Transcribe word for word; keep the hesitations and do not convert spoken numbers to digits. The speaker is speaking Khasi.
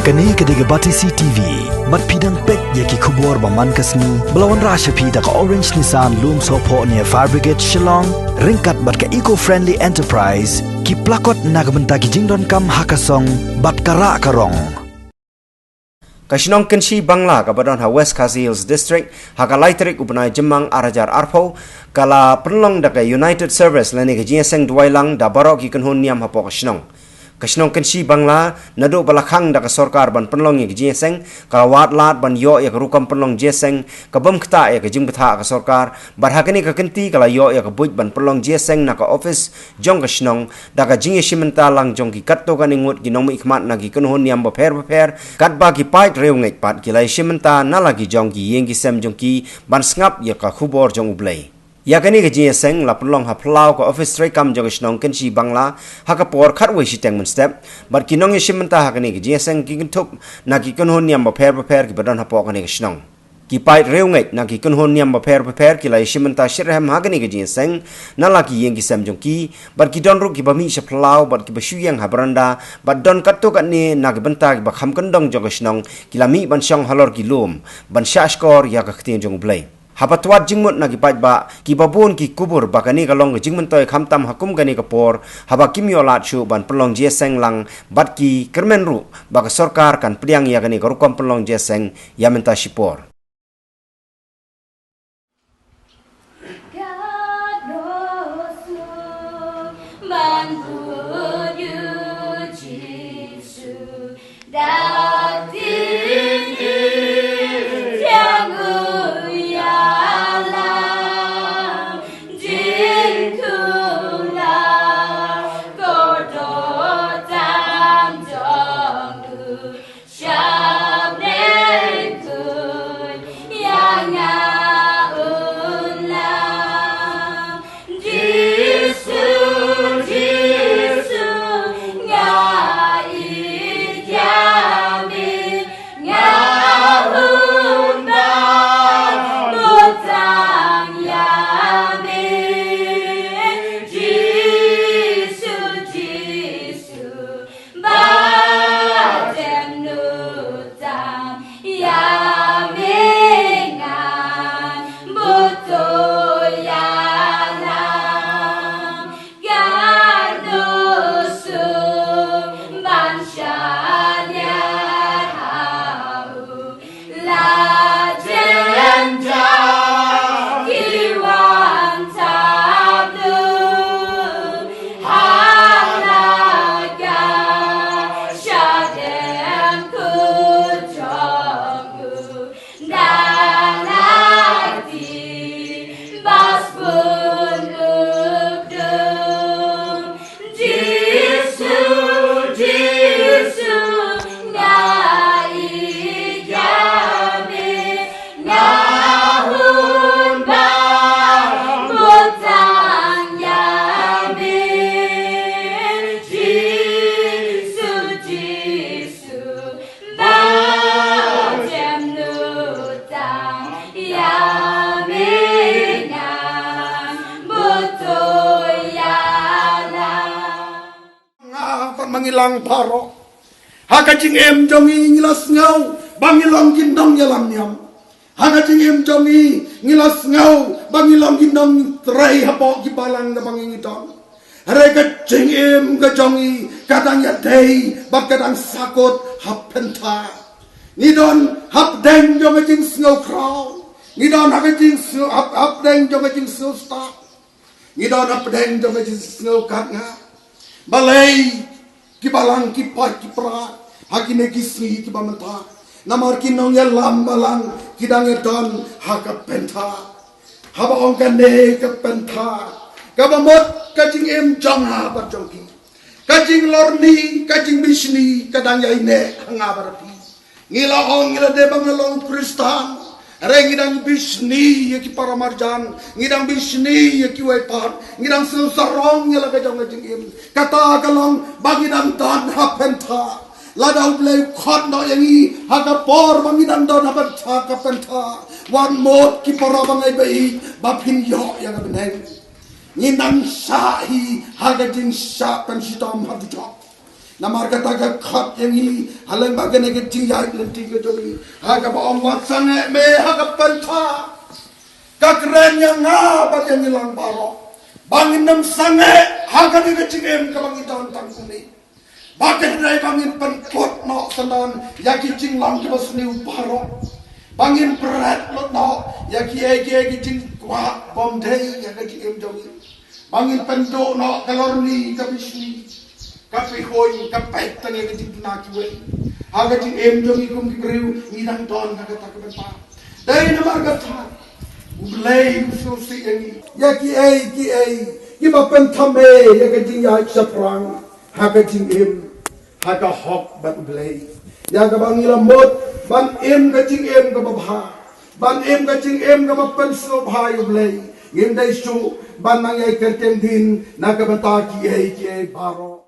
Kane ka dei ka Batesi T V. Bad phi dang peit ïa ki khubor ba man ka sngi ba la wanrah sha phi da ka Orange Nissan Lumsohphoh near Fire Brigade Shillong, ryngkat bad ka Eco Friendly Enterprise, ki plakot na ka bynta ki jingdonkam ha ka song bad ka rah ka rong. Ka shnong Kynshi Bangla kaba don ha West Khasi Hills District, ha ka lai tarik u bnai Jymmang ar hajar arphew, ka la pynlong da ka United Service lane ka jingïaseng duwai lang da baroh ki kynhun niam hapoh ka shnong. Ka shnong Kynshi Bangla, naduh ba la khang da ka sorkar ban pynlong ïa ka jingïaseng, ka la wad lad ban ïoh ïa ka rukom pynlong jingïaseng ka bym ktah ïa ka jingbthah ka sorkar, bad ha kane ka kynti ka la ïoh ïa ka buit ban pynlong jingïaseng na ka ophis jong ka shnong, da ka jingïashim bynta lang jong ki katto katne ngut ki nongmihkhmat na ki kynhun niam bapher bapher, katba ki paid riewngeit pat ki la ïashim bynta na la ki jong ki ïing ki sem jong ki ban sngap ïa ka khubor jong U Blei. Ïa kane ka jingïaseng la pynlong ha phyllaw ka ophis treikam jong ka shnong Kynshi Bangla, ha ka por khatwei shiteng mynstep, bad ki nongïashim bynta ha kane ka jingïaseng ki kynthup na ki kynhun niam bapher bapher kiba don hapoh kane ka shnong. Ki paid riewngeit na ki kynhun niam bapher bapher ki la ïashim bynta shitrhem ha kane ka jingïaseng na la ki ïing ki sem jong ki, bad ki don ruh kiba mih sha phyllaw bad kiba shu ïeng ha baranda, bad don katto katne na ki bynta kiba kham kyndong jong ka shnong ki la mih ban shong halor ki lum ban shahshkor ïa ka ktien jong U Blei. Haba twad jingmut na ki paidbah, kiba bun ki kubur ba kane ka long ka jingmyntoi khamtam ha kum kane ka por, haba kim ïoh lad shuh ban pynlong jingïaseng lang, bad ki kyrmen ruh ba ka sorkar kan pdiang ïa kane ka rukom pynlong jingïaseng ïa mynta shipor. Nga pat ma ngi lang baroh. Ha ka jingim jong ngi ngi la sngew ba ngi long ki nongïalam niam. Ha ka jingim jong ngi ngi la sngew ba ngi long ki nongtrei hapoh ki balang kaba ngi don. Hynrei ka jingim ka jong ngi ka dang ïadei bad ka dang sahkut ha pynthor. Ngi don hapdeng jong ka jingsngewkhraw. Ngi don ha ka jingsngew hap, hapdeng jong ka jingsngewstad. Ngi don hapdeng jong ka jingsngewkatngam. Balei ki balang ki paid ki para ha kine ki sngi kiba mynta? Namar ki nongïalam balang ki dang ïadon ha ka pynthor. Haba ong kane ka pynthor, kaba mut ka jingim jong nga bad jong phi, ka jinglorni, ka jingbishni ka dang ïaineh ha nga bad phi. Ngi la ong ngi la dei ba ngi long Khristan, hynrei ngi dang bishni ïa ki para marjan, ngi dang bishni ïa kiwei pat, ngi dang sngewsarong ïa la ka jong ka jingim. Kata ka long ba ngi dang don ha pynthor. Lada U Blei u khot noh ïa ngi ha ka por ba ngi dang don ha pynthor, ka pynthor, wat mut ki para bangeit ba ïeit ba phin ïoh ïa ka bneng. Ngin nang shah hi ha ka jingshah pynshitom ha dujok. Namar kata ka khot ïa ngi, ha lem ba kane ka jingïaid lynti ka jong ngi, ha kaba ong wat sangeh me ha ka pynthor. Ka kren ïa nga bad ïa ngi lang baroh ba ngin ym sangeh ha kane ka jingim kaba ngi don tang kumne. Ba kane ba ngin pynkut noh syndon ïa ki jinglong kiba sniew baroh. Ba ngin pret lut noh ïa kiei kiei ki jingkwah bym dei ïa ka jingim jong ngi. Ba ngin pynduh noh ka lorni ka bishni, ka pyrhuid, ka peit tang ïa ka jingduna kiwei. Ha ka jingim jong ngi kum ki briew ngi dang don ha kata ka bynta. Dei namar kata U Blei u sngewsih ïa ngi. Ïa kiei kiei kiba pynthame ïa ka jingïaid shaphrang ha ka jingim, ha ka hok bad U Blei. Ïa kaba ngi la mut ban im ka jingim kaba bha, ban im ka jingim kaba pynsngewbha ïa U Blei, ngim dei shuh ban nang ïai kyrteng dien na ka bynta kiei kiei baroh.